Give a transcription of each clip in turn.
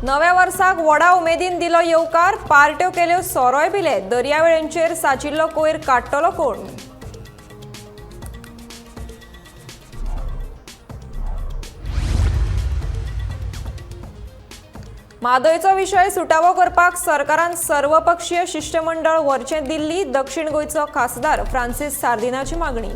नव्या वर्साक व्हडा उमेदीन दिलो येवकार, पार्ट्यो केल्यो, सोरोय पिले. दर्यावेळेंचेर सांचिल्लो कोयर काडटलो कोण? म्हादयचो विशय सुटावो करपाक सरकारान सर्वपक्षीय शिष्टमंडळ व्हरचें दिल्ली, दक्षिण गोंयचो खासदार फ्रांसीस सार्दिनाची मागणी.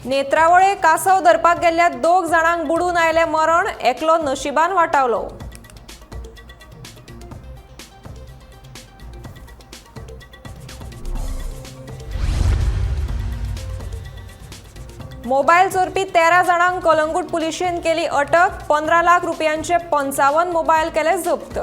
नेत्रावळे कासव धरपाक गेल्ल्या 2 जाणांक बुडून आयलें मरण, एकलो नशिबान वाटावलो. मोबायल चोरपी 13 जाणांक कलंगूट पुलिशेन केली अटक, 15 लाख रुपयांचे 55 मोबायल केले जप्त.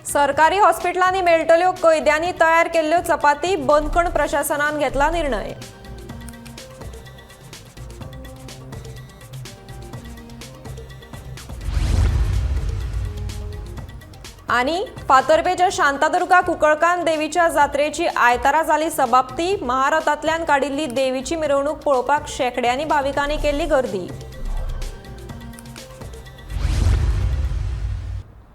सरकारी हॉस्पिटलांनी मेळटल्यो कैद्यांनी तयार केल्ल्यो चपाती, बंदखण प्रशासनान घेतला निर्णय. आनी फातर्पेच्या शांतादुर्गा कुंकळकान देवीच्या जात्रेची आयतारा जाली समाप्ती, महारथांतल्यान काडिल्ली देवीची मिरवणूक पळोवपाक शेंकड्यांनी भाविकांनी केल्ली गर्दी.